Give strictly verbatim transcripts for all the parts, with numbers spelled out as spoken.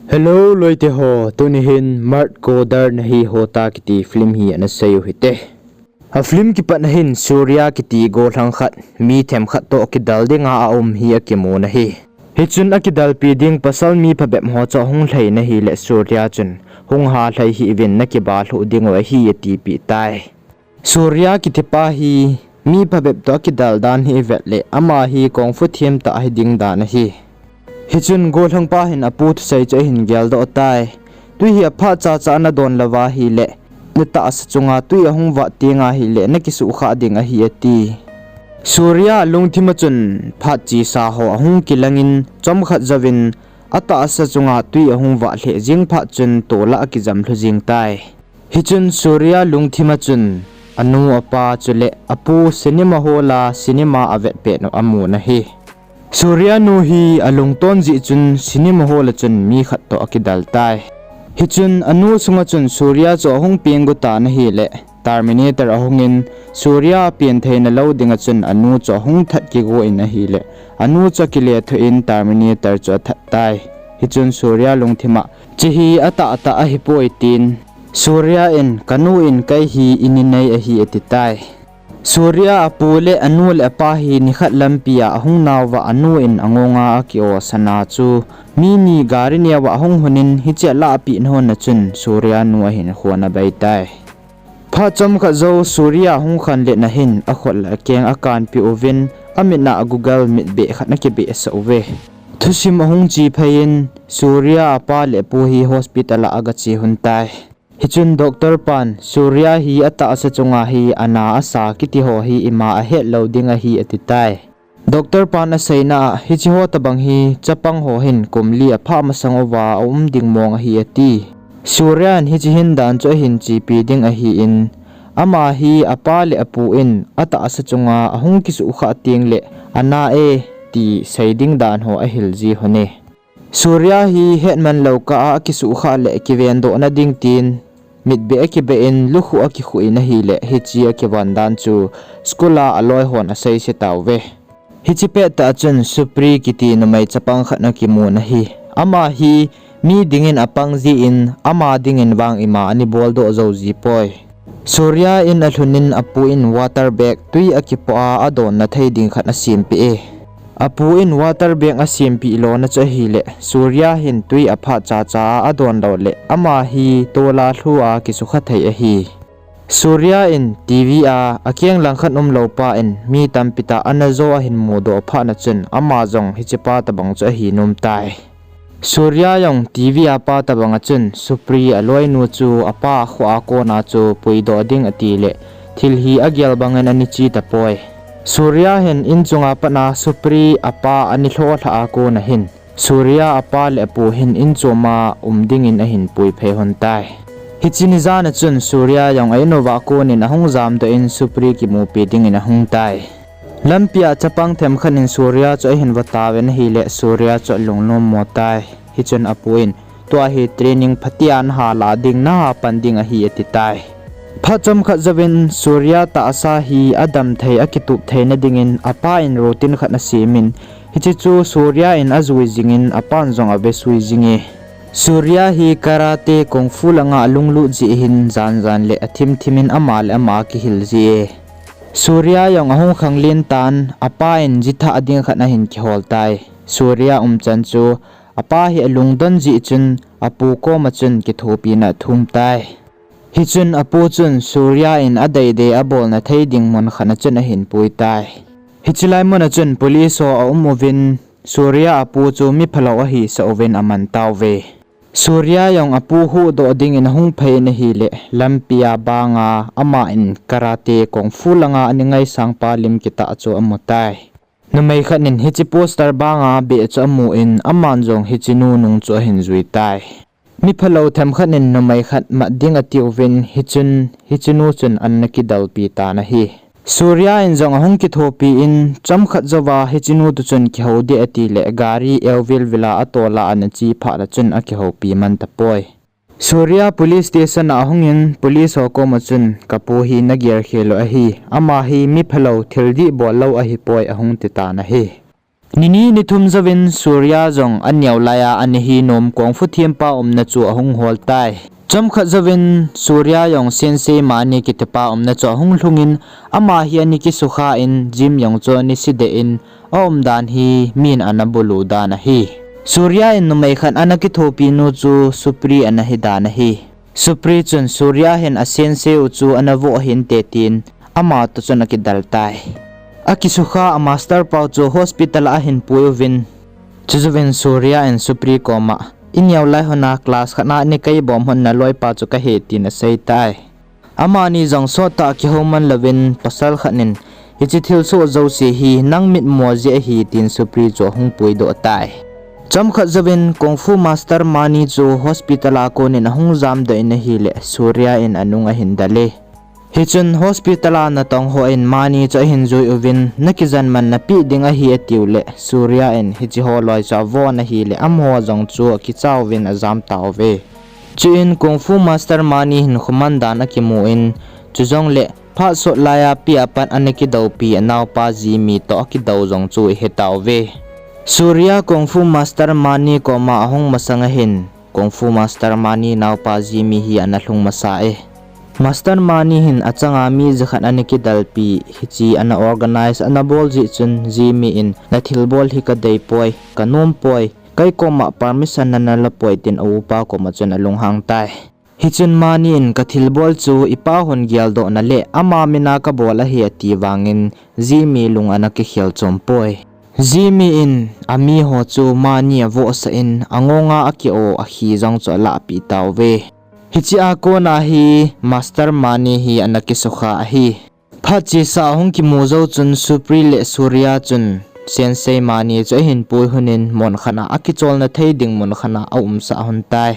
Hello loite ho, tuni hin Murder Nahi Hota kiti film hi ana sei u hite. A film kipat na hin Surya kiti gollhang khat mi themkhat toh kidal dinga aum hi akimun ahi. Hichun akidalpi ding pasal mi phabep ho chu ahung lhai in ahileh Surya chun, hung ha lhai hih uvin, na kiba lhuh diu ahi, atipeh tai. Surya kiti pa hi mi phabep toh akidal dan hi ivet leh ama hi kung fu them tah hiding dan ahi. Hichun gollhang pa hin apu thusei chu ahin geldoh tai. Twi hi aphat chacha ana don louva ahileh, na tahsa chunga twi ahung vah teng ahileh na kisuhkhah ding ahi, ati. Surya alungthim a chun phat chesa ho ahung kilangin chomkhat jouvin atahsa chunga twi ahung vah lheh jeng phat chun tol a akijam lhu jeng tai. Hichun Surya lungthim a chun anu, apa chuleh apu cinema hall a cinema avet pet u amun ahi. Surya nu hi alungton jeh chun cinema hall a chun mi khat toh akidal tai. Hichun anu sunga chun Surya chu ahung peng got tan ahileh Terminator ahungin Surya apen theina lou dinga chun anu chu ahung that kigo in ahileh anu chu akile thoh in Terminator chu athat tai. Hichun Surya lungthim a, hiche hi atahtah ahipoi, tin, Surya in, kanu in kei hi ini nei ahi, ati tai. Surya apu le anu le apa hi nikhat lampi a ahung nauva anu in angonga aki-osana chu mi ni gari neo a ahung lhun in hiche alahpeh na hon a chun Surya nu ahin khon abei tai. Phat chomkhat jou Surya ahung khanlet na hin akhut le akeng akanpeh uvin amit a goggle mitbeh khat ana kibehsah uve. Thusim ahung che phei in Surya apa le apu hi hospital a agache lhon tai. Hichun doctor pan Surya hi atahsa chunga hi ana asa kiti ho hi ima ahet lou ding ahi, ati tai. Doctor pan aseina a hiche ho tobang hi chapang ho hin kum li aphah masang uva aum ding mong ahi, ati. Surya in hiche hin dan chu ahin chepi ding ahin, ama hi apa le apu in atahsa chunga ahung kisuhkhah teng leh ana e ti sei ding dan ho ahil ji lhon e. Surya hi hetman lou kah a akisuhkhah leh kivendoh na ding tin, mitbeh akibeh in lukhuh akikhuh in ahileh hiche akivan dan chu school a aloi hon aseise tauve. Hiche pettah a chun Supri kiti numei chapang khat ana kimun ahi. Ama hi mi dingin apang jeh in ama dingin vang ima ana boldoh jou ji poi. Surya in alhun in apu in water bag twi akipoh a adonna thei ding khat asempeh e. Apu in water bag asempeh lona chu ahileh Surya hin twi aphat chacha a adon lou leh ama hi tol a lhu a kisukha thei ahi. Surya in TV a akeng langkhat umlou pa in mi tampi tah ana jo ahin mudoh phat na chun ama jong hichepa tobang chu ahi nom tai. Surya jong TV a pa tobang a chun Supri aloinu chu apa kho a kona chu puidoh ding ati leh thil hi agel bangin ana che tapoi. Surya hin in chunga pat a Supri apa ana lhoh lhah a kon a hin Surya apa le apu hin in chom a um dingin ahin pui phei lhon tai. Hiche ni jan a chun Surya jong a in uva konin ahung jamdoh in Supri kimupi dingin ahung tai. Lampi a chapang themkhat in Surya chu ahin va tauvin ahileh Surya chu alungnom mo tai. Hichun apu in, tua hi training phatea naha lah ding, naha pan ding ahi, ati tai. Phat chomkhat jouvin Surya tahsa hi adam thei, akitup theina dingin apa in routine khat ana semin, hiche chu Surya in ajui jingin apan jong avesui jinge. Surya hi karate kung fu langa alunglut jeh hin jan jan le athim thim in ama le ama akihil ji e. Surya jong ahung khanglen tan, apa in ji thah ding khat ahin kihol tai. Surya umchan chu apa hi alungdon jeh chun apu koma chun kithopina athum tai. Hichun apu chun Surya in adei dei abolna thei ding mun khat a chun ahin pui tai. Hiche lai mun a chun police ho aum uvin, Surya apu chu miphalou ahisah uvin aman tauve. Surya jong apu huhdoh dingin ahung phei in ahileh, lampi a banga ama in karate kung fu langa ana ngaisang pa lim kitah chu amu tai. Numei khat in hiche poster banga beh chu amun, aman jong hiche nu nung chu ahin jui tai. Miphalou themkhat in numei khat mat ding ati uvin, hichun hiche nu chun ana kidalpi tan ahi. Surya in jong ahung kithopi in, chomkhat jouva hiche nu toh chun kihou ding ati leh gari eu vil vil a atol a ana che phat a chun akihoupi man tapoi. Surya police station a ahungin police ho koma chun, ka pu hi nagel khel u ahi, ama hi miphalou thil dih bol lou ahipoi, ahung ti tan ahi. Nini nithum jouvin Surya jong aneo laiya ana hinom kung fu thempa umna chu ahung hol tai. Chomkhat jouvin Surya jong Sensei Mani kitipa umna chu ahung lhungin, ama hi ana kisukha in, Jim jong chu ana sedeh in, aumdan hi min ana bulu dan ahi. Surya in numei khat ana kithopi nu chu Supri ana hidan ahi. Supri chun Surya hin a sensei u chu ana voh hinte tin, ama toh chun akidel tai. Akisukha a master pau chu hospital a ahin pui uvin. Chujouvin Surya in Supri koma, ineo lai hon a class khat a ana kaibom hon naloipa chu kahe tin asei tai. Amani jong sottah a kihou man louvin pasal khat in, hiche thilsoh jouse hi nang mitmo jeh ahi tin Supri chu ahung puidoh tai. Chomkhat jouvin Kung Fu Master Mani chu hospital a konin ahung jamdoh in ahile Surya in anung ahin del e. Hichun hospital a natong hon Mani chu ahin jui uvin, nakijenman napeh ding ahi atiuleh Surya in hiche ho loi chu avon ahile amaho jong chu akichauvin ajam tauve. Chuin Kung Fu Master Mani hin khoman dan akimun, chujongleh phat sot laiya pi a pat ana kidoupi anaopa Jimmy toh akidou jong chu ahetauve. Surya Kung Fu Master Mani koma ahung masang ahin, Kung Fu Master Mani naopa Jimmy hi ana lhung masa e. Master Mani hin achanga mi jakhat ana kidalpi, hiche ana organize ana bol jeh chun Jimmy in nathilbol hi kadeipoi, kanompoi, kei koma permission nana lapoi tin aupa koma chun alunghang tai. Hichun Mani in kathilbol chu ipa hon geldohna leh ama mina kabol ahi ati vangin Jimmy lung ana kikhel chompoi. Jimmy in amiho chu Mani avohsah in angonga aki-o akhi jong chu alahpeh tauve. Hichea kona hi Master Mani hi ana kisukha ahi. Phat chesa ahung kimu jou chun Supri le Surya chun Sensei Mani chu ahin pui lhonin mun khat a akicholna thei ding mun khat a aumsah lhon tai.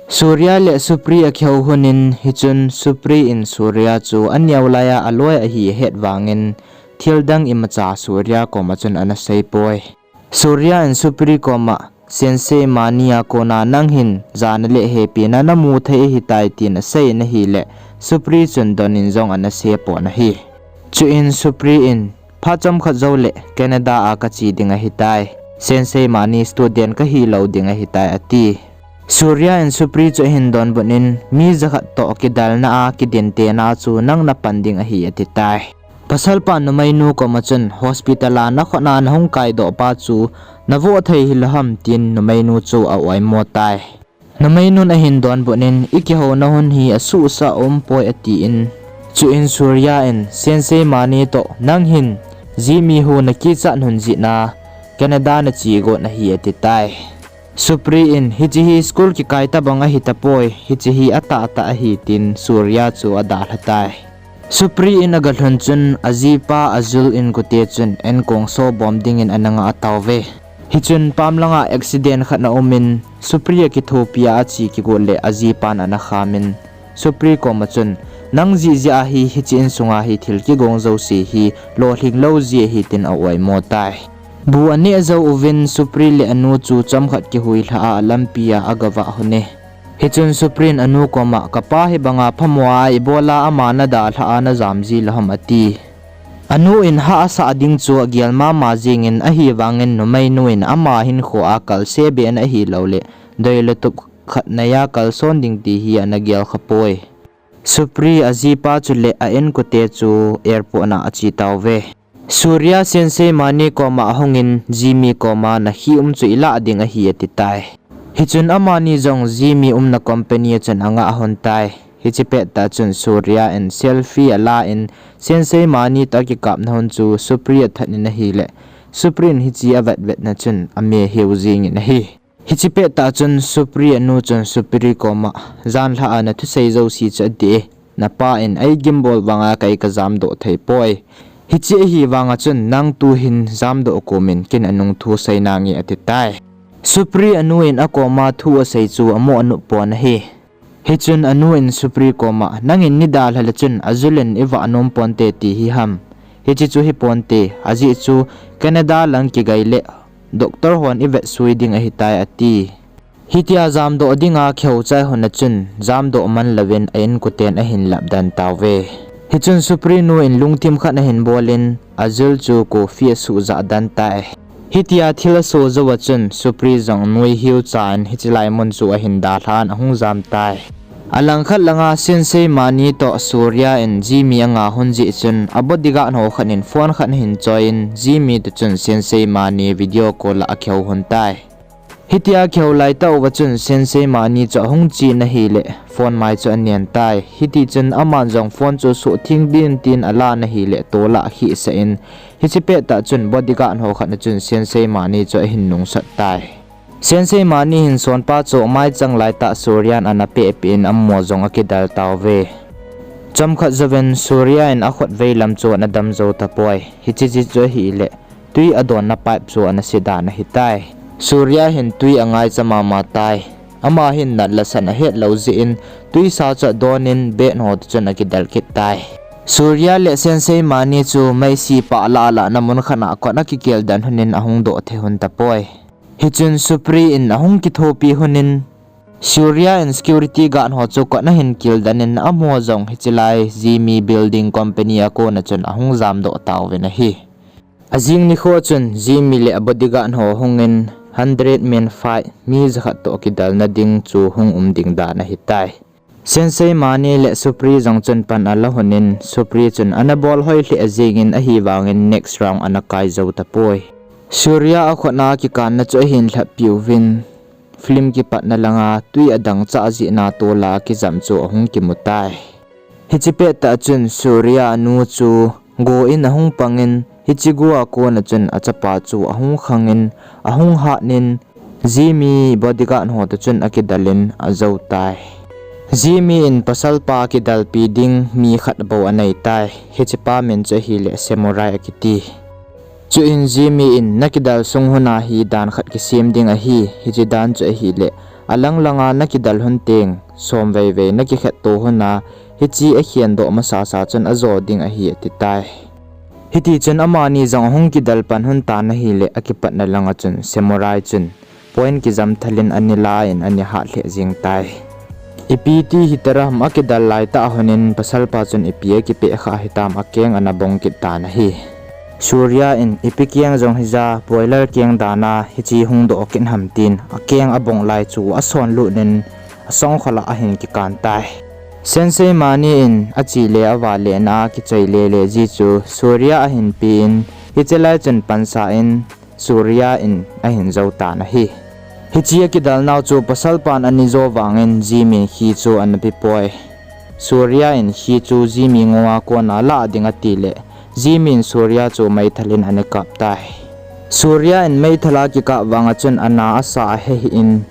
Surya le Supri akihou lhonin hichun Supri in Surya chu aneo laiya aloi ahi ahet vangin thildang imacha Surya koma chun ana seipoi. Surya in Supri koma, Sensei Mani a kona nang hin jana le hepina namu thei ahitai tin asei in ahile, Supri chun donin jong ana seipon ahi. Chuin Supri in, phat chomkhat jouleh Canada a kache ding ahitai. Sensei Mani student kahilou ding ahitai ati. Surya in Supri chu ahin donbut in, mi jakhat toh kidalna a kidintena chu nang napan ding ahi atitai. Pasalpan numeinu koma chun hospital a nakhut a nahung kaidohpa chu navoh thei hilou ham tin numeinu chu a-oimo tai. Numeinun ahin donbut in, ikihouna lhon hi asuhsah umpoi atin. Chuin Surya in, Sensei Mani toh nang hin Jimmy hu nakichat lhon jeh a Canada nache got ahi atitai. Supri in, hiche hi school kikai tobang ahitapoi, hiche hi atahtah ahi tin Surya chu adalha tai. Supri in agalhun chun ajipa Azul inkote chun enkong so bom dingin ana ngah tauve. Hichun pam langa accident khat aumin Supri akithopi a ache kigot leh ajipan ana khamin Supri koma chun, nang jeh jeh a hi hiche insunga hi thil kigong jouse hi lolhing lou jeh ahi tin a-oimo tai. Bu aneh jou uvin Supri le anu chu chomkhat kihuilhah a alampi a agavah lhone. Hichun Supri in anu koma, kapa hibanga phamo a ibola ama nadalhah a najam ji lou ham ati. Anu in hahsah ding chu agel mama jengin ahivangin numeinu in ama hinkho a kalse be in ahilouleh, deilutup khat neiya kalson ding ti hi ana gelkhapoi. Supri ajipa chule a inkote chu airport a ache tauve. Surya Sensei Mani koma ahungin Jimmy koma nakhi um chu ilah ding ahi atitai. Hichun amani jong Jimmy umna company a chun angah lhon tai. Hiche pettah chun Surya in selfie alan Sensei Mani toh akikapna lhon chu Supri athat in ahile, Supri in hiche avetvetna chun ame heu jengin ahi. Hiche pettah chun Supri anu chun Supri koma, janlhah a nathusei jouse chu adih e, napa in eigimbol vanga kei kajamdoh theipoi. Hiche ahivanga chun nang tuhin jamdoh komin ken anung thu sei nange atitai. Supri anu in akoma thu asei chu amoh anoppon ahi. Hichun anu in Supri koma, nangin nidalha le chun Azul in ivah nom ponte ti hiham? Hiche chu hiponte, ajeh chu Canada lang kigaileh doctor hon ivetsui ding ahitai ati. Hitia jamdoh dinga kihou chai lhona chun jamdoh manlouvin a inkoten ahin lapdan tauve. Hichun Supri nu in lungthim khat ahin bolin Azul chu coffee asuhjah dan tai. Hitia thil asoh jou a chun Supri jong nuihiu cha in hiche lai mun chu ahin dalhan ahung jam tai. Alangkhat langa Sensei Mani toh Surya in Jimmy anga hon jeh chun a bodyguard ho khat in phone khat ahin choi in Jimmy toh chun Sensei Mani video call a akihou hon tai. Hitia kihou laitah uva chun Sensei Mani chu ahung chen ahile phone mai chu anen tai. Hitichun aman jong phone chu suhtheng din tin alan ahile tol a akhehsah in, hiche pettah chun bodyguard ho khat na chun Sensei Mani chu ahin nungsat tai. Sensei Mani hin sonpa chu maichang laitah Surya in ana pehpeh in amaho jong akidel tauve. Chomkhat jouvin Surya in akhut veilam chu ana dam jou tapoi. Hiche jeh chu ahile twi adonna pipe chu ana se dan ahitai. Surya hin twi angaicha mama tai. Ama hin nat le san ahet lou jeh in twisa chu adon in bed ho toh chun akidel kit tai. Surya le Sensei Mani chu meisi pah lah lah na mun khat a kot akikel den hon in ahung doh thei hon tapoi. Hichun Supri in ahung kithopi hon in Surya in security guard ho chu kot ahin kel den in amaho jong hiche lai Jimmy Building Company a kon a chun ahung jamdoh tauvin ahi. Ajing nikho chun Jimmy le a bodyguard ho ahung in hundred men fight, mi jakhat toh kidelna ding chu hung um ding dan ahitai. Sensei Mani le Supri jong chun pan ala hon in Supri chun ana bol hoi lheh jeng in ahivangin next round ana kai jou tapoi. Surya akhut a kikanna chu ahin lhap piuvin film kipatna langa twi adang chah jeh a tol a kijam chu ahung kimu tai. Hiche pettah chun Surya anu chu go in ahung pang in hiche go a kon a chun achapa chu ahung khang in ahung hat in Jimmy bodyguard ho toh chun akidel in ajou tai. Jimmy in pasalpa kidelpi ding mi khat bou anei tai. Hichepa min chu ahile Samurai akiti. Chuin Jimmy in nakidel sung hon a hi dan khat kisem ding ahi, hiche dan chu ahile alang langa nakidel hon teng somveivei nakikhetto hon a hiche akhendoh masasa chun ajo ding ahi atitai. Hitichun amani jong ahung kidel pan hon tan ahile akipatna langa chun Samurai chun point kijam thal in ani la in ani hat lheh jeng tai. Ipi ti hitera ham akidel laitah hon in pasalpa chun ipi akipeh kha hitam akeng ana bong kit tan ahi. Surya in ipi keng jong hija boiler keng dan a hiche hung doh kit ham tin akeng abong lai chu asonlut in asongkhol a ahin kikan tai. Sensei Mani in ache le avalena a kichoi lele ji chu Surya ahin pe in hiche lai chun pansa in Surya in ahin jou tan ahi. Hiche akidelnau chu pasalpan ani jo vangin Jimmy in khi chu ana pepoi. Surya in khi chu Jimmy ngong a kon a lah ding atile Jimmy in Surya chu meithal in ana kap tai. Surya in meithal a kikap vanga chun ana asa ahei in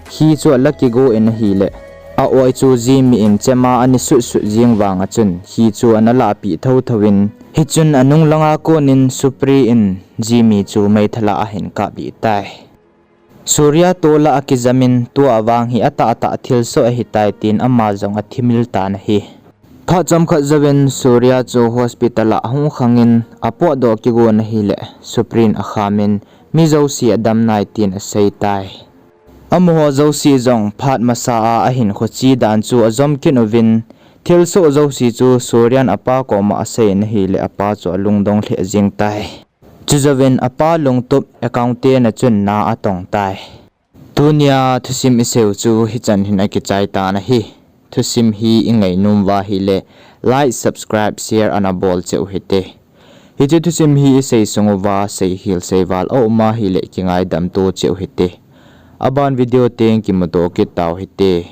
khi chu ala kigo in ahile a-oi chu Jimmy in chema ana sutsut jeng vanga chun khi chu ana lahpeh thouthou in hichun anung langa kon in Supri in Jimmy chu meithal a ahin kaplih tai. Surya tol a akijam in tua vang hi atahtah thilsoh ahitai tin ama jong athimil tan ahi. Phat chomkhat jouvin Surya chu hospital a ahung khang in apotdoh kigon ahile Supri in akham in mi jouse adam nai tin asei tai. Amaho jouse jong phat masa a ahinkho che dan chu ajom kit uvin thilsoh jouse chu Surya in apa koma asei in ahile apa chu alungdong lheh jeng tai. Chujouvin apa lungtup accountant a chun na atong tai. Tunia thusim iseiu chu hichan hin akichai tan ahi. Thusim hi ingainom uva ahile like, subscribe, share ana bol cheh u hite. Hiche thusim hi isei sung uva seihil seival aum ahile kingaidam to cheh u hite. Aban video teng kimuto kit tau hite.